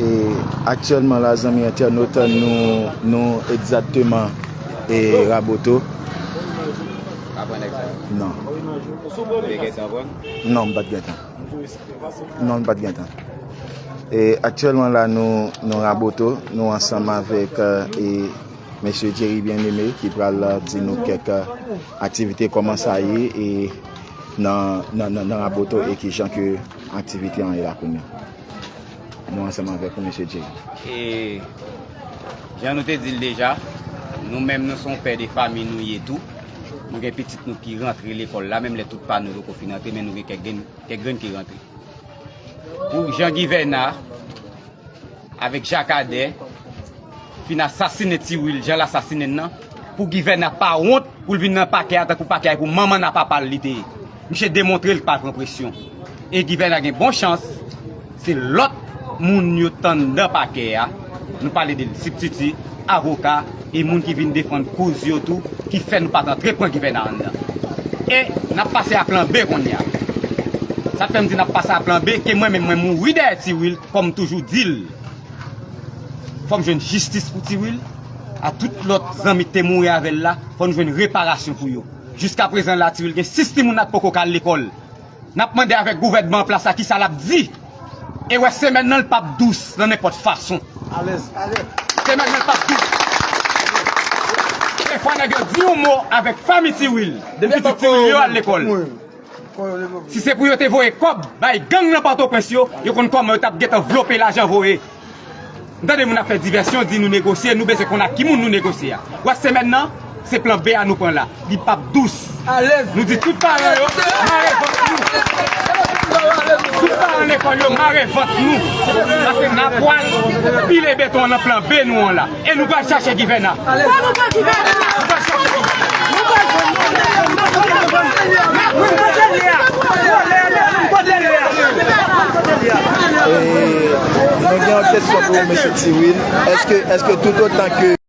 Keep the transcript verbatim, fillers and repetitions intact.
E aktyèlman la, zanmi entènot, nou, nou egzakteman e Raboto. Pa pran nèg sa yo. Non. Ou te gentan pran? Non, m pa t gentan. Non, m pa t gentan. E aktyèlman la, nou, nou Raboto, nou ansanm avèk, e, mesye Jerry Bien-Aimé ki pral, e, di nou kèk, e, aktivite, kòman sa ye, e nan, nan, nan, nan Raboto, e kijan ke aktivite an ye la kounye a. Nou ansanm avèk ou, mesye Jerry. E jan nou te di l deja, nou menm nou se yon pè de fanmi nou ye tou. Nou gen pitit nou ki rantre lekòl la, menm lè tout pa nou yo poko fin rantre, men nou gen kèk grenn, kèk grenn ki rantre. Pou jan Givèna avèk Jakadè fin asasinen Ti Wil, jan l asasinen l nan, pou Givèna pa wont pou l vin nan pakè a, tankou pakè a pou manman n a papa l li te ye. Misye demontre l pa pran presyon. E Givèna gen bon chans, se lòt moun yo t anndan pakè a, nou pale de l, sibtiti, avoka, e moun ki vin defann koz yo tou, ki fè nou pa t antre pran Givèna anndan. E n ap pase a plan B kounye a. Sa k fè m di n ap pase a plan B, ke mwen menm mwen mouri dèyè Ti Wil, kòm m toujou di l. Fò m jwenn jistis pou Ti Wil, a tout lòt zanmi k te mouri avè l la, fò n jwenn reparasyon pou yo. Jiskaprezan la, Ti Wil gen sis timoun la k poko ka al lekòl. N ap mande avèk gouvènman an plas la kisa l ap di. E wè semèn nan l p ap dous nan nenpòt fason. Alèz. Semèn nan l p ap dous. E fò nèg yo di yon mo avèk fanmi Ti Wil. Depi pitit Ti Wil yo al lekòl. Si se pou yo te voye kòb bay gang nan Pòtoprens yo, yo konn kòman yo t ap gentan vlope lajan voye. M tande moun ap fè divèsyon, di nou negosye, nou bezwen konn ak ki moun nou negosye a. Wè semèn nan, se plan B a nou pran la. Li p ap dous. Nou di tout paran yo, mare vant nou. Tout paran lekòl yo, mare vant nou. Paske n a pral pile beton an nan plan B nou an la. E nou pral chache Givèna. Sa nou pral Givèna? Nou pral chache Givèna. Nou pral jwenn nou. Nou pral jwenn nou. Kote l ye a? Kote l ye a? Kote l ye a? E, nou gen yon kesyon pou mesye Ti Wil. Èske, èske toutotan ke